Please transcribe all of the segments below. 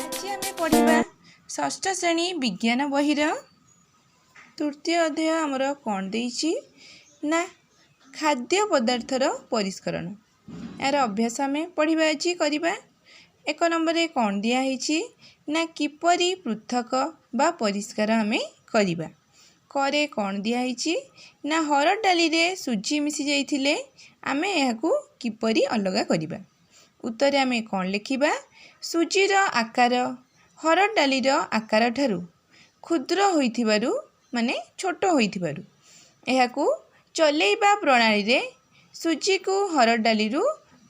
ଆଜି ଆମେ ପଢ଼ିବା ଷଷ୍ଠ ଶ୍ରେଣୀ ବିଜ୍ଞାନ ବହିର ତୃତୀୟ ଅଧ୍ୟାୟ। ଆମର କ'ଣ ଦେଇଛି ନା ଖାଦ୍ୟ ପଦାର୍ଥର ପରିଷ୍କରଣ। ଏହାର ଅଭ୍ୟାସ ଆମେ ପଢ଼ିବା ଆଜି, କରିବା। ଏକ ନମ୍ବରରେ କ'ଣ ଦିଆହେଇଛି ନା କିପରି ପୃଥକ ବା ପରିଷ୍କାର ଆମେ କରିବା। କରେ କ'ଣ ଦିଆହେଇଛି ନା ହରଡ଼ ଡାଲିରେ ସୁଜି ମିଶି ଯାଇଥିଲେ ଆମେ ଏହାକୁ କିପରି ଅଲଗା କରିବା। ଉତ୍ତରେ ଆମେ କ'ଣ ଲେଖିବା? ସୁଜିର ଆକାର ହରଡ଼ ଡାଲିର ଆକାର ଠାରୁ କ୍ଷୁଦ୍ର ହୋଇଥିବାରୁ, ମାନେ ଛୋଟ ହୋଇଥିବାରୁ, ଏହାକୁ ଚଲେଇବା ପ୍ରଣାଳୀରେ ସୁଜିକୁ ହରଡ଼ ଡାଲିରୁ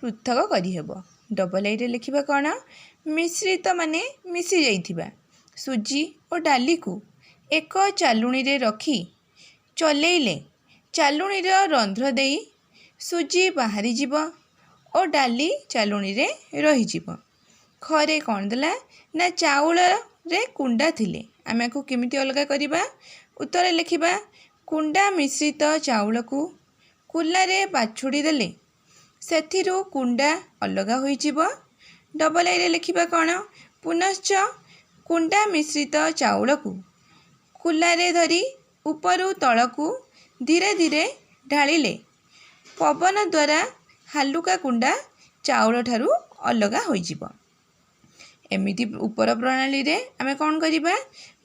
ପୃଥକ କରିହେବ। ଡବଲ୍ ଆଇରେ ଲେଖିବା କ'ଣ? ମିଶ୍ରିତ, ମାନେ ମିଶି ଯାଇଥିବା ସୁଜି ଓ ଡାଲିକୁ ଏକ ଚାଲୁଣୀରେ ରଖି ଚଲେଇଲେ ଚାଲୁଣୀର ରନ୍ଧ୍ର ଦେଇ ସୁଜି ବାହାରିଯିବ ଓ ଡାଲି ଚାଲୁଣୀରେ ରହିଯିବ। ଖରେ କ'ଣ ଦେଲା ନା ଚାଉଳରେ କୁଣ୍ଡା ଥିଲେ ଆମେ ଆକୁ କେମିତି ଅଲଗା କରିବା। ଉତ୍ତରରେ ଲେଖିବା, କୁଣ୍ଡା ମିଶ୍ରିତ ଚାଉଳକୁ କୁଲାରେ ପାଛୁଡ଼ି ଦେଲେ ସେଥିରୁ କୁଣ୍ଡା ଅଲଗା ହୋଇଯିବ। ଡବଲ୍ ଆଇରେ ଲେଖିବା କ'ଣ? ପୁନଶ୍ଚ କୁଣ୍ଡା ମିଶ୍ରିତ ଚାଉଳକୁ କୁଲାରେ ଧରି ଉପରୁ ତଳକୁ ଧୀରେ ଧୀରେ ଢାଳିଲେ ପବନ ଦ୍ୱାରା ହାଲୁକା କୁଣ୍ଡା ଚାଉଳଠାରୁ ଅଲଗା ହୋଇଯିବ। ଏମିତି ଉପର ପ୍ରଣାଳୀରେ ଆମେ କ'ଣ କରିବା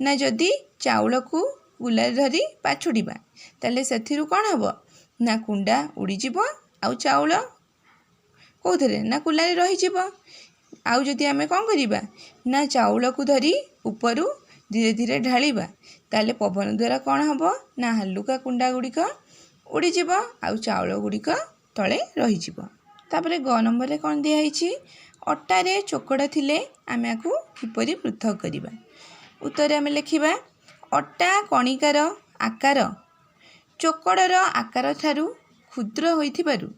ନା ଯଦି ଚାଉଳକୁ କୁଲାରେ ଧରି ପାଛୁଡ଼ିବା, ତାହେଲେ ସେଥିରୁ କ'ଣ ହେବ ନା କୁଣ୍ଡା ଉଡ଼ିଯିବ ଆଉ ଚାଉଳ କେଉଁଥିରେ ନା କୁଲାରେ ରହିଯିବ। ଆଉ ଯଦି ଆମେ କ'ଣ କରିବା ନା ଚାଉଳକୁ ଧରି ଉପରୁ ଧୀରେ ଧୀରେ ଢାଳିବା, ତାହେଲେ ପବନ ଦ୍ୱାରା କ'ଣ ହେବ ନା ହାଲୁକା କୁଣ୍ଡା ଗୁଡ଼ିକ ଉଡ଼ିଯିବ ଆଉ ଚାଉଳ ଗୁଡ଼ିକ ତଳେ ରହିଯିବ। ତାପରେ ଗ ନମ୍ବରରେ କ'ଣ ଦିଆହେଇଛି? ଅଟାରେ ଚୋକଡ଼ ଥିଲେ ଆମେ ଆକୁ କିପରି ପୃଥକ କରିବା। ଉତ୍ତରେ ଆମେ ଲେଖିବା, ଅଟା କଣିକାର ଆକାର ଚୋକଡ଼ର ଆକାର ଠାରୁ କ୍ଷୁଦ୍ର ହୋଇଥିବାରୁ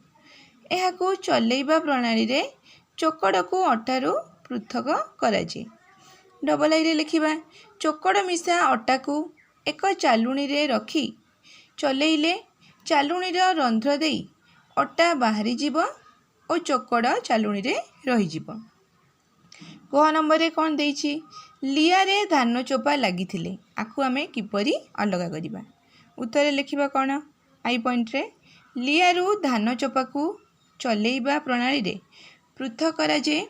ଏହାକୁ ଚଲେଇବା ପ୍ରଣାଳୀରେ ଚୋକଡ଼କୁ ଅଟାରୁ ପୃଥକ କରାଯାଏ। ଡବଲ୍ ଆଇରେ ଲେଖିବା, ଚୋକଡ଼ ମିଶା ଅଟାକୁ ଏକ ଚାଲୁଣୀରେ ରଖି ଚଲେଇଲେ ଚାଲୁଣୀର ରନ୍ଧ୍ର ଦେଇ ଅଟା ବାହାରିଯିବ ଓ ଚୋକଡ଼ ଚାଲୁଣୀରେ ରହିଯିବ। ଘ ନମ୍ବରରେ କ'ଣ ଦେଇଛି? ଲିଆରେ ଧାନ ଚୋପା ଲାଗିଥିଲେ ଆକୁ ଆମେ କିପରି ଅଲଗା କରିବା। ଉତ୍ତରେ ଲେଖିବା କ'ଣ? I ପଏଣ୍ଟରେ, ଲିଆରୁ ଧାନ ଚୋପାକୁ ଚଲେଇବା ପ୍ରଣାଳୀରେ ପୃଥକ କରାଯାଏ।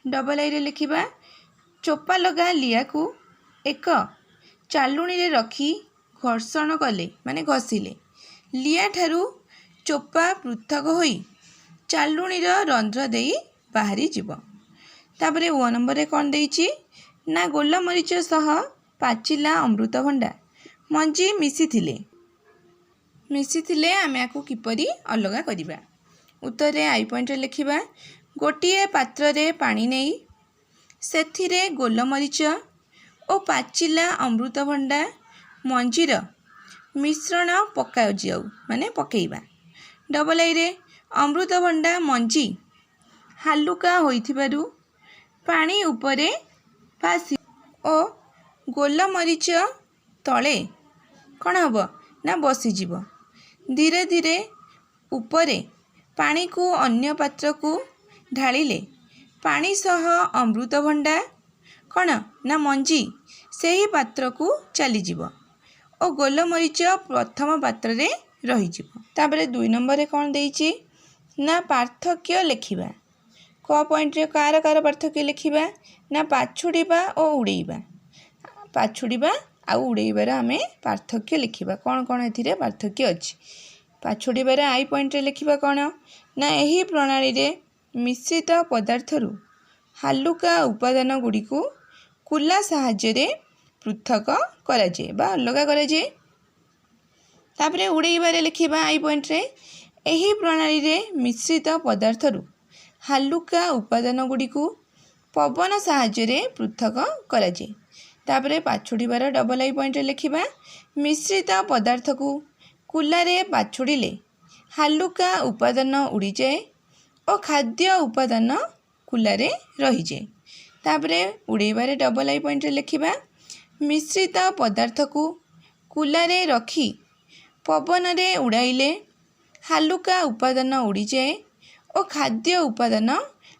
ଡବଲ୍ ଆଇରେ ଲେଖିବା, ଚୋପା ଲଗା ଲିଆକୁ ଏକ ଚାଲୁଣୀରେ ରଖି ଘର୍ଷଣ କଲେ, ମାନେ ଘଷିଲେ, ଲିଆଠାରୁ ଚୋପା ପୃଥକ ହୋଇ ଚାଲୁଣୀର ରନ୍ଧ୍ର ଦେଇ ବାହାରିଯିବ। ତାପରେ ଓ ନମ୍ବରରେ କ'ଣ ଦେଇଛି ନା ଗୋଲମରିଚ ସହ ପାଚିଲା ଅମୃତଭଣ୍ଡା ମଞ୍ଜି ମିଶିଥିଲେ ଆମେ ଆକୁ କିପରି ଅଲଗା କରିବା। ଉତ୍ତରରେ I ପଏଣ୍ଟରେ ଲେଖିବା, ଗୋଟିଏ ପାତ୍ରରେ ପାଣି ନେଇ ସେଥିରେ ଗୋଲମରିଚ ଓ ପାଚିଲା ଅମୃତଭଣ୍ଡା ମଞ୍ଜିର ମିଶ୍ରଣ ପକାଯାଉ, ମାନେ ପକାଇବା। ଡବଲ୍ ଆଇରେ, ଅମୃତଭଣ୍ଡା ମଞ୍ଜି ହାଲୁକା ହୋଇଥିବାରୁ ପାଣି ଉପରେ ଭାସି ଓ ଗୋଲମରିଚ ତଳେ କ'ଣ ହେବ ନା ବସିଯିବ। ଧୀରେ ଧୀରେ ଉପରେ ପାଣିକୁ ଅନ୍ୟ ପାତ୍ରକୁ ଢାଳିଲେ ପାଣି ସହ ଅମୃତଭଣ୍ଡା କ'ଣ ନା ମଞ୍ଜି ସେହି ପାତ୍ରକୁ ଚାଲିଯିବ ଓ ଗୋଲମରିଚ ପ୍ରଥମ ପାତ୍ରରେ ରହିଯିବ। ତାପରେ ଦୁଇ ନମ୍ବରରେ କ'ଣ ଦେଇଛି ନା ପାର୍ଥକ୍ୟ ଲେଖିବା। କ ପଏଣ୍ଟରେ କାହାର କାହାର ପାର୍ଥକ୍ୟ ଲେଖିବା ନା ପାଛୁଡ଼ିବା ଓ ଉଡ଼େଇବା। ପାଛୁଡ଼ିବା ଆଉ ଉଡ଼େଇବାର ଆମେ ପାର୍ଥକ୍ୟ ଲେଖିବା, କ'ଣ କ'ଣ ଏଥିରେ ପାର୍ଥକ୍ୟ ଅଛି। ପାଛୁଡ଼ିବାର I ପଏଣ୍ଟରେ ଲେଖିବା କ'ଣ ନା ଏହି ପ୍ରଣାଳୀରେ ମିଶ୍ରିତ ପଦାର୍ଥରୁ ହାଲୁକା ଉପାଦାନ ଗୁଡ଼ିକୁ କୁଲା ସାହାଯ୍ୟରେ ପୃଥକ କରାଯାଏ ବା ଅଲଗା କରାଯାଏ। ତାପରେ ଉଡ଼େଇବାରେ ଲେଖିବା I ପଏଣ୍ଟରେ, ଏହି ପ୍ରଣାଳୀରେ ମିଶ୍ରିତ ପଦାର୍ଥରୁ ହାଲୁକା ଉପାଦାନ ଗୁଡ଼ିକୁ ପବନ ସାହାଯ୍ୟରେ ପୃଥକ କରାଯାଏ। ତାପରେ ପାଛୁଡ଼ିବାର ଡବଲ୍ I ପଏଣ୍ଟରେ ଲେଖିବା, ମିଶ୍ରିତ ପଦାର୍ଥକୁ କୁଲାରେ ପାଛୁଡ଼ିଲେ ହାଲୁକା ଉପାଦାନ ଉଡ଼ିଯାଏ ଓ ଖାଦ୍ୟ ଉପାଦାନ କୁଲାରେ ରହିଯାଏ। ତାପରେ ଉଡ଼େଇବାରେ ଡବଲ୍ I ପଏଣ୍ଟରେ ଲେଖିବା, ମିଶ୍ରିତ ପଦାର୍ଥକୁ କୁଲାରେ ରଖି ପବନରେ ଉଡ଼ାଇଲେ ହାଲୁକା ଉପାଦାନ ଉଡ଼ିଯାଏ ଓ ଖାଦ୍ୟ ଉପାଦାନ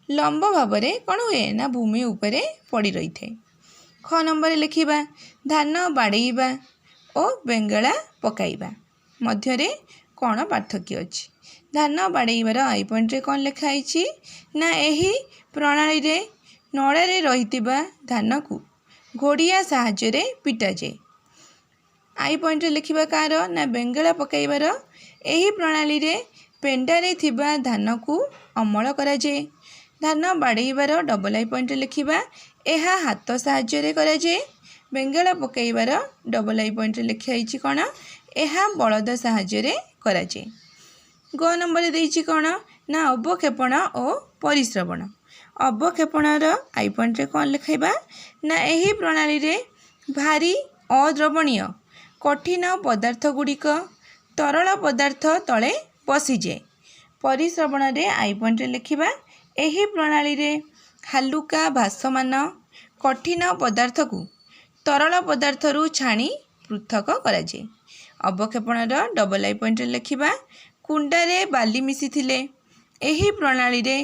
ଲମ୍ବ ଭାବରେ କ'ଣ ହୁଏ ନା ଭୂମି ଉପରେ ପଡ଼ି ରହିଥାଏ। ଖ ନମ୍ବରରେ ଲେଖିବା, ଧାନ ବାଡ଼େଇବା ଓ ବେଙ୍ଗଳା ପକାଇବା ମଧ୍ୟରେ କ'ଣ ପାର୍ଥକ୍ୟ ଅଛି? ଧାନ ବାଡ଼େଇବାର I ପଏଣ୍ଟରେ କ'ଣ ଲେଖା ହେଇଛି ନା ଏହି ପ୍ରଣାଳୀରେ ନଡ଼ାରେ ରହିଥିବା ଧାନକୁ ଘୋଡ଼ିଆ ସାହାଯ୍ୟରେ ପିଟାଯାଏ। I ପଏଣ୍ଟରେ ଲେଖିବା କାହାର ନା ବେଙ୍ଗଳା ପକାଇବାର। ଏହି ପ୍ରଣାଳୀରେ ପେଣ୍ଡାରେ ଥିବା ଧାନକୁ ଅମଳ କରାଯାଏ। ଧାନ ବାଡ଼େଇବାର ଡବଲ୍ I ପଏଣ୍ଟରେ ଲେଖିବା, ଏହା ହାତ ସାହାଯ୍ୟରେ କରାଯାଏ। ବେଙ୍ଗଳା ପକାଇବାର ଡବଲ୍ I ପଏଣ୍ଟରେ ଲେଖା ହେଇଛି କ'ଣ? ଏହା ବଳଦ ସାହାଯ୍ୟରେ କରାଯାଏ। ଗ ନମ୍ବରରେ ଦେଇଛି କ'ଣ ନା ଅବକ୍ଷେପଣ ଓ ପରିସ୍ରବଣ। ଅବକ୍ଷେପଣର I ପଏଣ୍ଟରେ କ'ଣ ଲେଖାଇବା ନା ଏହି ପ୍ରଣାଳୀରେ ଭାରି ଅଦ୍ରବଣୀୟ କଠିନ ପଦାର୍ଥ ଗୁଡ଼ିକ ତରଳ ପଦାର୍ଥ ତଳେ ପଶିଯାଏ। ପରିସ୍ରବଣରେ I ପଏଣ୍ଟରେ ଲେଖିବା, ଏହି ପ୍ରଣାଳୀରେ ହାଲୁକା ଭାସମାନ କଠିନ ପଦାର୍ଥକୁ ତରଳ ପଦାର୍ଥରୁ ଛାଣି ପୃଥକ କରାଯାଏ। ଅବକ୍ଷେପଣର ଡବଲ୍ I ପଏଣ୍ଟରେ ଲେଖିବା, କୁଣ୍ଡାରେ ବାଲି ମିଶିଥିଲେ ଏହି ପ୍ରଣାଳୀରେ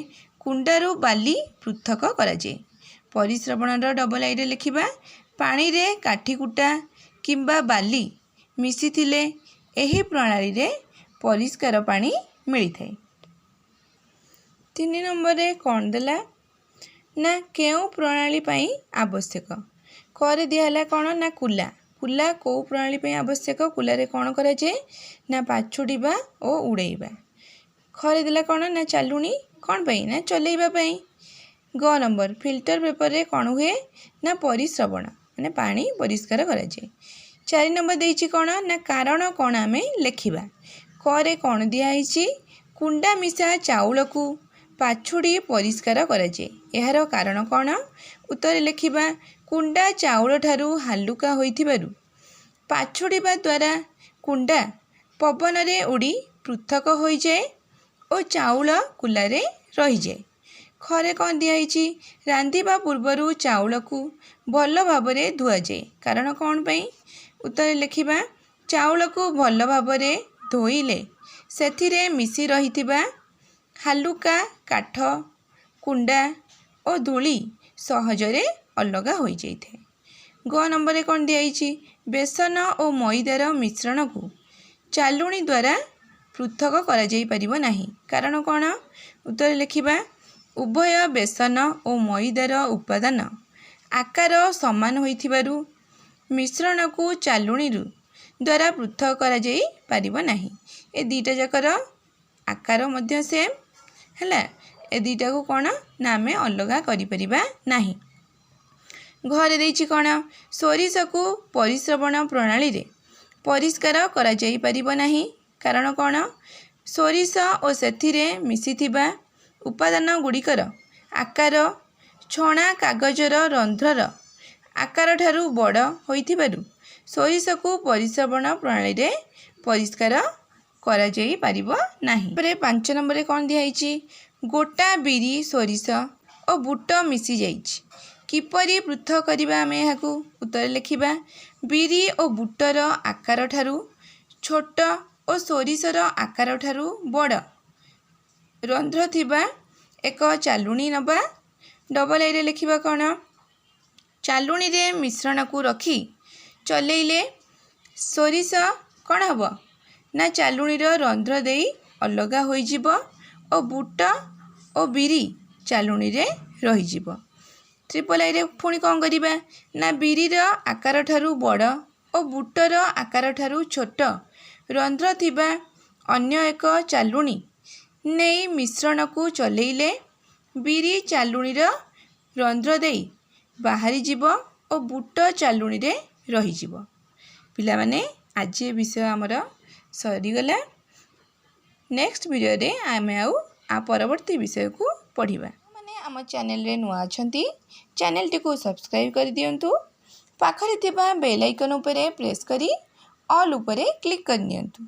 କୁଣ୍ଡାରୁ ବାଲି ପୃଥକ କରାଯାଏ। ପରିସ୍ରବଣର ଡବଲ୍ ଆଇରେ ଲେଖିବା, ପାଣିରେ କାଠିକୁଟା କିମ୍ବା ବାଲି ମିଶିଥିଲେ ଏହି ପ୍ରଣାଳୀରେ ପରିଷ୍କାର ପାଣି ମିଳିଥାଏ। 3 ନମ୍ବରରେ କ'ଣ ଦେଲା ନା କେଉଁ ପ୍ରଣାଳୀ ପାଇଁ ଆବଶ୍ୟକ? କରେ ଦିଆହେଲା କ'ଣ ନା କୁଲା। କୁଲା କେଉଁ ପ୍ରଣାଳୀ ପାଇଁ ଆବଶ୍ୟକ? କୁଲାରେ କ'ଣ କରାଯାଏ ନା ପାଛୁଡ଼ିବା ଓ ଉଡ଼େଇବା। ଖରେ ଦେଲା କ'ଣ ନା ଚାଲୁଣି, କ'ଣ ପାଇଁ ନା ଚଲେଇବା ପାଇଁ। ଗ ନମ୍ବର, ଫିଲ୍ଟର ପେପରରେ କ'ଣ ହୁଏ ନା ପରିସ୍ରବଣ, ମାନେ ପାଣି ପରିଷ୍କାର କରାଯାଏ। 4 ନମ୍ବର ଦେଇଛି କ'ଣ ନା କାରଣ କ'ଣ ଆମେ ଲେଖିବା। କରେ କ'ଣ ଦିଆହେଇଛି? କୁଣ୍ଡା ମିଶା ଚାଉଳକୁ ପାଛୁଡ଼ି ପରିଷ୍କାର କରାଯାଏ, ଏହାର କାରଣ କ'ଣ? ଉତ୍ତରରେ ଲେଖିବା, କୁଣ୍ଡା ଚାଉଳଠାରୁ ହାଲୁକା ହୋଇଥିବାରୁ ପାଛୁଡ଼ିବା ଦ୍ୱାରା କୁଣ୍ଡା ପବନରେ ଉଡ଼ି ପୃଥକ ହୋଇଯାଏ ଓ ଚାଉଳ କୁଲାରେ ରହିଯାଏ। ଖରେ କ'ଣ ଦିଆହେଇଛି? ରାନ୍ଧିବା ପୂର୍ବରୁ ଚାଉଳକୁ ଭଲ ଭାବରେ ଧୁଆଯାଏ, କାରଣ କ'ଣ ପାଇଁ? ଉତ୍ତରରେ ଲେଖିବା, ଚାଉଳକୁ ଭଲ ଭାବରେ ଧୋଇଲେ ସେଥିରେ ମିଶି ରହିଥିବା ହାଲୁକା କାଠ, କୁଣ୍ଡା ଓ ଧୂଳି ସହଜରେ ଅଲଗା ହୋଇଯାଇଥାଏ। ଗ ନମ୍ବରରେ କ'ଣ ଦିଆହେଇଛି? ବେସନ ଓ ମଇଦାର ମିଶ୍ରଣକୁ ଚାଲୁଣି ଦ୍ୱାରା ପୃଥକ କରାଯାଇପାରିବ ନାହିଁ, କାରଣ କ'ଣ? ଉତ୍ତରରେ ଲେଖିବା, ଉଭୟ ବେସନ ଓ ମଇଦାର ଉପାଦାନ ଆକାର ସମାନ ହୋଇଥିବାରୁ ମିଶ୍ରଣକୁ ଚାଲୁଣିରୁ ଦ୍ୱାରା ପୃଥକ କରାଯାଇପାରିବ ନାହିଁ। ଏ ଦୁଇଟା ଯାକର ଆକାର ମଧ୍ୟ ସେମ୍ ହେଲା, ଏ ଦୁଇଟାକୁ କ'ଣ ନା ଆମେ ଅଲଗା କରିପାରିବା ନାହିଁ। ଘରେ ଦେଇଛି କ'ଣ? ସୋରିଷକୁ ପରିସ୍ରବଣ ପ୍ରଣାଳୀରେ ପରିଷ୍କାର କରାଯାଇପାରିବ ନାହିଁ, କାରଣ କ'ଣ? ସୋରିଷ ଓ ସେଥିରେ ମିଶିଥିବା ଉପାଦାନ ଗୁଡ଼ିକର ଆକାର ଛଣା କାଗଜର ରନ୍ଧ୍ରର ଆକାରଠାରୁ ବଡ଼ ହୋଇଥିବାରୁ ସୋରିଷକୁ ପରିସ୍ରବଣ ପ୍ରଣାଳୀରେ ପରିଷ୍କାର କରାଯାଇପାରିବ ନାହିଁ। ତାପରେ 5 ନମ୍ବରରେ କ'ଣ ଦିଆହେଇଛି? ଗୋଟା ବିରି, ସୋରିଷ ଓ ବୁଟ ମିଶିଯାଇଛି, କିପରି ପୃଥକ କରିବା ଆମେ ଏହାକୁ? ଉତ୍ତରରେ ଲେଖିବା, ବିରି ଓ ବୁଟର ଆକାରଠାରୁ ଛୋଟ ଓ ସୋରିଷର ଆକାରଠାରୁ ବଡ଼ ରନ୍ଧ୍ର ଥିବା ଏକ ଚାଲୁଣି ନେବା। ଡବଲ୍ ଆଇରେ ଲେଖିବା କ'ଣ? ଚାଲୁଣିରେ ମିଶ୍ରଣକୁ ରଖି ଚଲେଇଲେ ସୋରିଷ କ'ଣ ହେବ ନା ଚାଲୁଣିର ରନ୍ଧ୍ର ଦେଇ ଅଲଗା ହୋଇଯିବ ଓ ବୁଟ ଓ ବିରି ଚାଲୁଣିରେ ରହିଯିବ। ଟ୍ରିପଲ୍ ଆଇରେ ପୁଣି କ'ଣ କରିବା ନା ବିରିର ଆକାରଠାରୁ ବଡ଼ ଓ ବୁଟର ଆକାରଠାରୁ ଛୋଟ ରନ୍ଧ୍ର ଥିବା ଅନ୍ୟ ଏକ ଚାଲୁଣି ନେଇ ମିଶ୍ରଣକୁ ଚଲେଇଲେ ବିରି ଚାଲୁଣିର ରନ୍ଧ୍ର ଦେଇ ବାହାରିଯିବ ଓ ବୁଟ ଚାଲୁଣିରେ ରହିଯିବ। ପିଲାମାନେ, ଆଜି ଏ ବିଷୟ ଆମର ସରିଗଲା। ନେକ୍ସଟ ଭିଡ଼ିଓରେ ଆମେ ଆଉ ଆ ପରବର୍ତ୍ତୀ ବିଷୟକୁ ପଢ଼ିବା। ମାନେ ଆମ ଚ୍ୟାନେଲରେ ନୂଆ ଅଛନ୍ତି, ଚ୍ୟାନେଲଟିକୁ ସବସ୍କ୍ରାଇବ୍ କରିଦିଅନ୍ତୁ। ପାଖରେ ଥିବା ବେଲ୍ ଆଇକନ୍ ଉପରେ ପ୍ରେସ୍ କରି ଅଲ୍ ଉପରେ କ୍ଲିକ୍ କରିନିଅନ୍ତୁ।